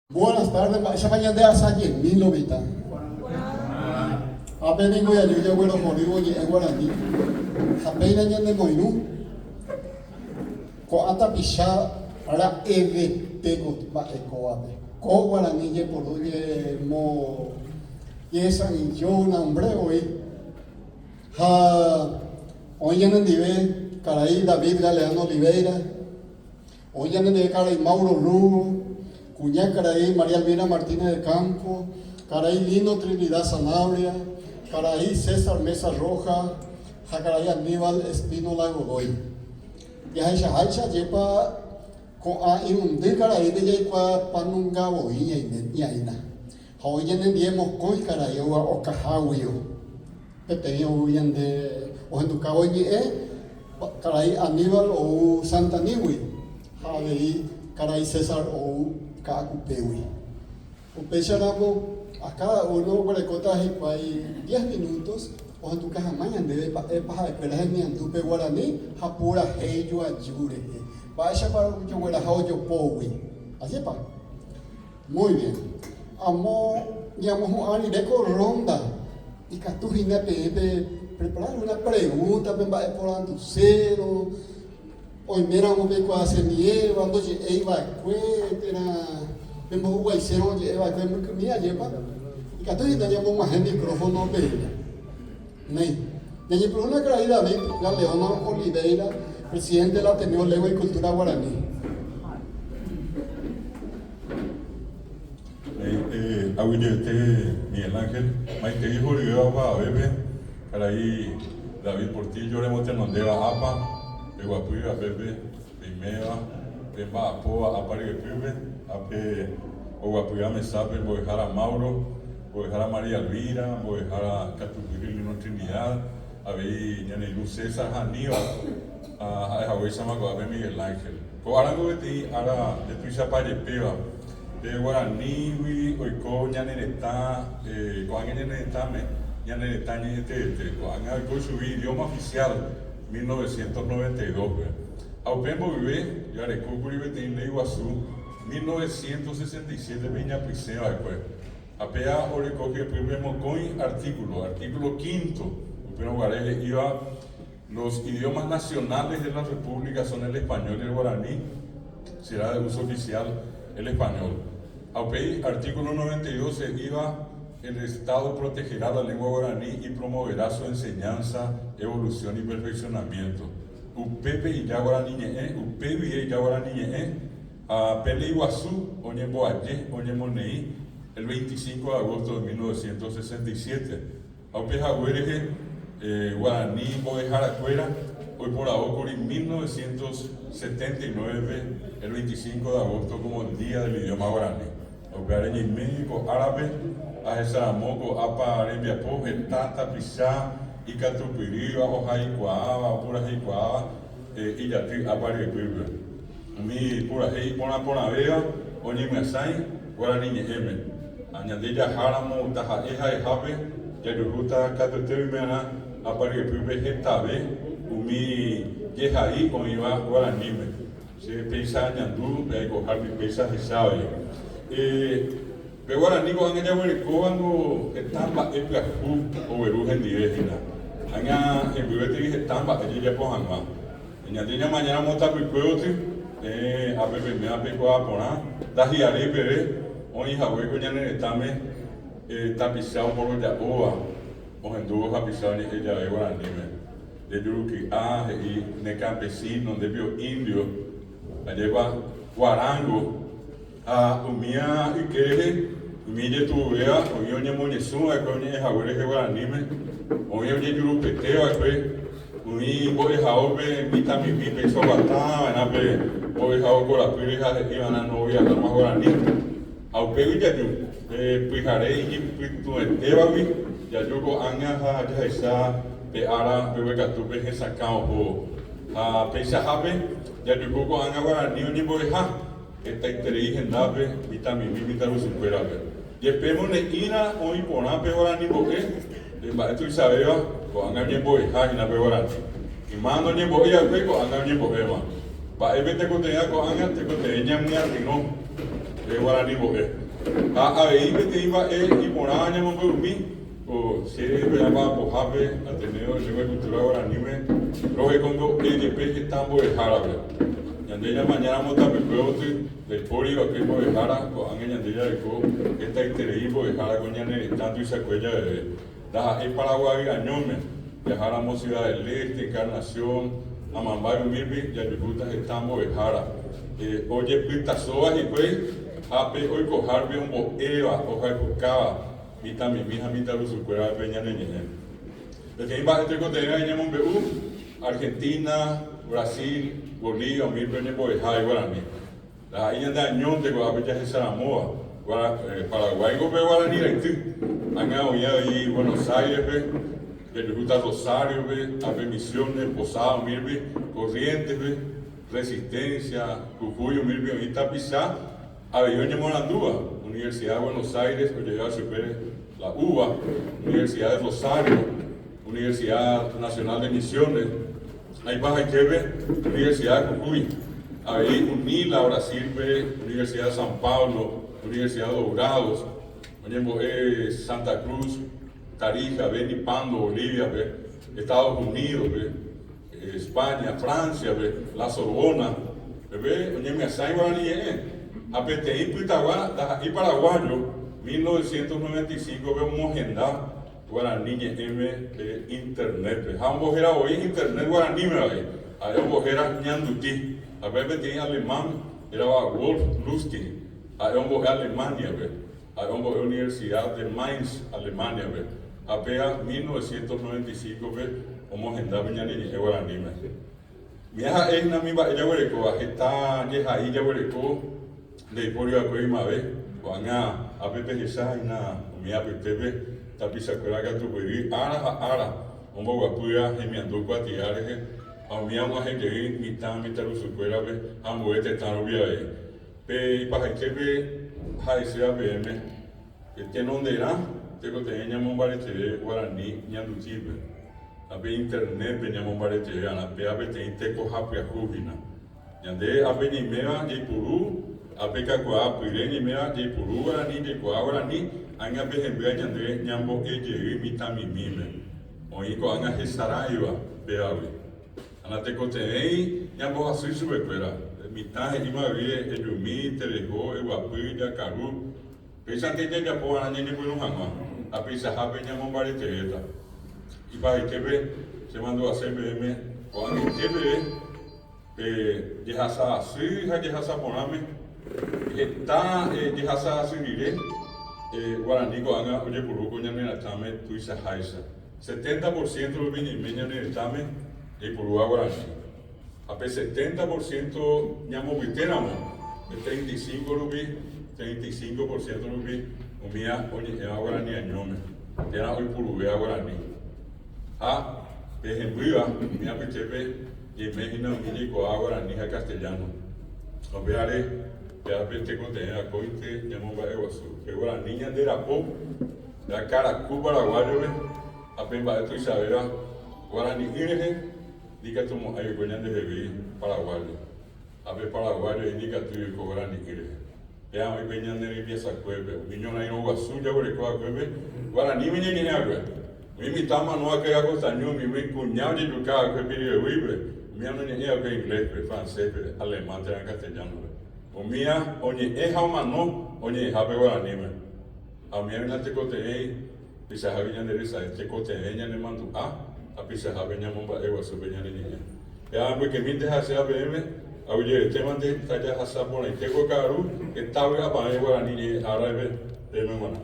Buenas tardes, mba'éichapa ñande asajemi lo mitã. Ápe ningo jaju jaguerohorývo ñe'ẽ guarani ha péina ñanemoirũ ko'ã tapicha ra'evete ko mba'e kóvape. Ko guarani jeporu ñemo ñehesa'ỹijo nambre voi ha oĩ ñanendive karai David Galeano Oliveira. Oĩ ñanendive karai Mauro Lugo, kuña karai María Elvira Martínez de Campo, karai Lino Trinidad Sanabria, karai César Meza Rojas ha karai Aníbal Espínola Godoy. Jahechaháicha ajépa ko'ã irundy karaípe jaikuaapanunga voi ñaime ñaína. Ha oĩ ñanendie mokõi karai okaháguio. Peteĩ ou ñande ohendukávo iñe'ẽ, karai Aníbal ou Santanígui ha avei karai César ou Ka'akupégui. Upéicharamo, a káda uno oguerekóta hikuái diez minutos ohenduka hag̃ua ñandéve mba'épa ha'ekuéra hemiandu pe guarani ha purahéi joaju rehe. Mba'éichapa ojogueraha ojopógui. Ajépa? Muy bien. Amo ñamohu'ã rire ko ronda, ikatu hína peẽ pe preparar alguna pregunta pe mba'e porandusérõ, oiméramo peikuaasemiéva, ndoje'éi va'ekue, térã pembohuguaisérõ oje'e va'ekue mbykymi, ajépa? Ikatu hína ñamog̃uahẽ micrófono peẽme. Néi. Ñañepyrũna karai David Galeano Oliveira, presidente del Ateneo Lengua y Cultura Guaraní. Néi, aguyjete Miguel Ángel, maitei horyvéva opavavépe, karai David Portillo remotenondéva ápa, peguapýva pépe, peiméva, pemba'apóva ápa ryepýpe, ápe oguapýva mesápe mbo'ehára Mauro, Mbo'ehára María Elvira, mbo'ehára katupyry Lino Trinidad, avei ñane irũ César ha Aníbal, ha ha'ehaguéichama ko'ápe Miguel Ángel. Ko árango peteĩ ára ndetuichapa jepéva, pe guaranígui oiko ñane retã, ko'ág̃a ñane retãme, ñane retã ñe'ẽteete, ko'ág̃a oiko chugui idioma oficial 1992-pe. Ha upe mboyve jarekókuri peteĩ léi guasu 1967-pe iñapysẽva'ekue. Ha péa oreko hyepýpe mokõi artículo, artículo quinto, upérõ guare he'íva, Los idiomas nacionales de la República son el español y el guaraní, será de uso oficial el español. Ha upéi artículo 92 he'íva, El Estado protegerá la lengua guaraní y promoverá su enseñanza, evolución y perfeccionamiento. Upépe ija guarani ñe'ẽ, upe guive ija guarani ñe'ẽ, Ha pe léi guasu oñemboaje oñemoneĩ el 25 de agosto de 1967. Ha upe hague rehe guarani mbo'eharakuéra oiporavókuri 1979-pe el 25 de agosto como el Día del Idioma Guaraní. Ha upévare ñaime ko árape ahecharamo ko'ápa rembiapo heta tapicha ikatupyrýva, ohaikuaáva, opuraheikuaáva ijaty ápa ryepýpe. Umi purahéi iporã porãvéva oñemyasãi guarani ñe'ẽme. Ha ñande jaháramo taha'e ha'ehápe jajuhúta katuete oime'arã aparyepýpe hetave umi jehai oĩva guaraníme. Che péicha añandu pe aikohápe péicha ahecha avei. Pe guarani ko'ág̃a jaguerekóvango heta mba'e pyahu ogueru hendive hína. Ág̃a hembyvétei heta mba'e jajapo hag̃ua. Ñande ñamañáramo tapykuévoty, peẽ ápe peiméva peikuaa porã, ndahi'aréi peve oĩ hague ko ñane retãme tapicha oporoja'óva ohendúvo hapicha oñe'ẽ jave guaraníme. Nde juruky'a he'i ne campesino, nde pio indio, ajépa guarango. Ha umía yke rehe, umi ijetu'uvéva, oĩ oñemoñesũ va'ekue oñe'ẽ hague rehe guaraníme, oĩ ojejurupete va'ekue, umi mbo'ehaópe mitãmimi péicha oguata va'erã pe mbo'ehao korapýre ha he'i va'erã no voy a hablar más guaraní. Ha upégui jaju, pe pyhare iñypytũetévagui jaju ko'ág̃a ha jahecha pe ára mbeguekatúpe hesakã ohóvo. Ha peichahápe jajuhu ko'ág̃a guarani oñembo'eha. Hetaiterei hendápe mitãmimi mitãrusukuérape. Jepémo ne'ĩra oĩ porã pe guarani mbo'e, pe mba'e tuichavéva, ko'ág̃a oñembo'eha hína pe guarani. Yma noñembo'éi va'ekue, ko'ág̃a oñembo'éma. Mba'épe tekotevẽva ko'ág̃a? Tekotevẽ ñamyatyrõ. Pe guarani mbo'e. Ha avei peteĩ mba'e iporãva ñamombe'umi, ko che pe amba'apohápe Ateneo de Lengua y Cultura Guaraníme rohekombo'e jepe heta mbo'ehárape. Ñande ñamañáramo tapykue gotyo, ndaipóri va'ekue mbo'ehára, ko'ág̃a ñande jareko hetaiterei mbo'ehára ko ñane retã tuichakue javeve. Ndaha'éi Paraguay añóme, jaháramo Ciudad del Este, Encarnación, Amambay umípe jajuhúta heta mbo'ehára. Ojepytasóva hikuái ha pe oikohárpe ombo'éva, ohayhukáva mitãmimi ha mitãrusukuérape ñane ñe'ẽ. Peteĩ mba'e tekotevẽva ñamombe'u, Argentina, Brasil, Bolivia umípe oñembo'eha guarani. Ndaha'éi ñande añónte ko'ápe jahecharamóva, Paraguáigo pe guarani raity. Ág̃a oĩ avei Buenos Aires-pe, jajuhúta Rosario-pe, ápe Misiones, Posada umírupi, Corrientes-pe, Resistencia, Jujuy umírupi oĩ tapicha avei oñemoarandúva, Universidad de Buenos Aires ojehéva chupe la UBA, Universidad de Rosario, Universidad Nacional de Misiones, Ha ipahaitépe, Universidad de Jujuy, avei Unila, Brasil-pe, Universidad de San Pablo, Universidad de Dourados, oñembo'e Santa Cruz, Tarija, Beni, Pando, Bolivia-pe, Estados Unidos-pe, España, Francia-pe, La Sorbona, peve oñemyasãi guarani ñe'ẽ. Ha peteĩ pytagua ndaha'éi paraguayo, 1995-pe omohenda Guarani ñe'ẽme pe Internet-pe. Ha ombohéra voi Internet guaraníme avei. Ha'e ombohéra Ñanduti. Ha pe peteĩ alemán hérava Wolf Lustig. Ha'e ombo'e Alemania-pe. Ha'e ombo'e Universidad de Mainz, Alemania-pe. Ha péa 1995-pe omohenda pe ñane ñe'ẽ guaraníme. Umíva ha'e hína umi mba'e jaguerekóva, heta jehai jaguereko ndaipóri va'ekue ymave. Ko'ág̃a ápe pehecha hína umi apytépe tapichakuéra katupyry ára ha ára omboguapýva hemiandu kuatia rehe ha umíva og̃uahẽ jey mitã mitãrusukuérape ha ambue tetã rupi avei. Pe ipahaitépe ha'eséva peẽme tenonderã tekotevẽ ñamombareteve guarani ñandutípe. Ha pe internet-pe ñamombareteve arã péva peteĩ tekoha pyahu hína. Ñande ápe ñaiméva jaipuru, ápe kakuaa pyre ñaiméva jaipuru guarani, jaikuaa guarani, ág̃a pe hembýva ñande ñambo'e jey mitãmimíme. Oĩ ko'ág̃a hesaráiva pévagui. Ha natekotevẽi ñambohasy chupekuéra. Mitã he'íma guive ejumi, tereho, eguapy, jakaru. Péichante jajapo va'erã ñañepyrũ hag̃ua, ha peichahápe ñamombaretevéta. Ipahaitépe che mandu'ase peẽme ko'ag̃aite peve pe jehasa asy ha jehasa porãme, heta jehasa asy rire, guarani ko'ág̃a ojepuru ko ñane retãme tuichaháicha. Setenta por ciento rupi ñaime ñane retãme jaipurúva guarani. Ha pe setenta por ciento ñamombytéramo, pe 35 rupi, 35 por ciento rupi umía oñe'ẽva guarani añóme, térã oipuruvéva guarani. Ha pe hembýva, umi apytépe ñaime hína umi jaikuaáva guarani ha castellano. Ha upévare, péva pe tekotevẽ akóinte ñamomba'eguasu. Pe guarani ñande rapo, la karaku paraguáyope ha pe mba'e tuichavéva guarani'ỹ rehe, Ndikatumo'ãi oiko ñandehegui paraguáyo, ha pe paraguáyo he'i ndikatúi oiko guarani'ỹ rehe. Péva oĩ pe ñane rembiasakuépe, umi ñorairõ guasu jaguereko va'ekuépe, guaraníme ñañe'ẽ va'ekue. Umi mitã omano va'ekue Acostañúme, umi kuña ojejuka va'ekue Piribebuípe, umíva noñe'ẽ va'ekue ingléspe, francéspe, alemán térã castellánope. Umíva oñe'ẽ ha omano oñe'ẽhápe guaraníme. Ha umíva natekotevẽi Peichahágui ñande resay tekotevẽ ñanemandu'a ha peichahápe ñamomba'e guasu pe ñane ñe'ẽ. Péva mbykyemínte ha chéva peẽme, aguyjevetémante tajahasa porãite ko ka'aru heta vy'apavẽ guarani ñe'ẽ árape peẽme g̃uarã.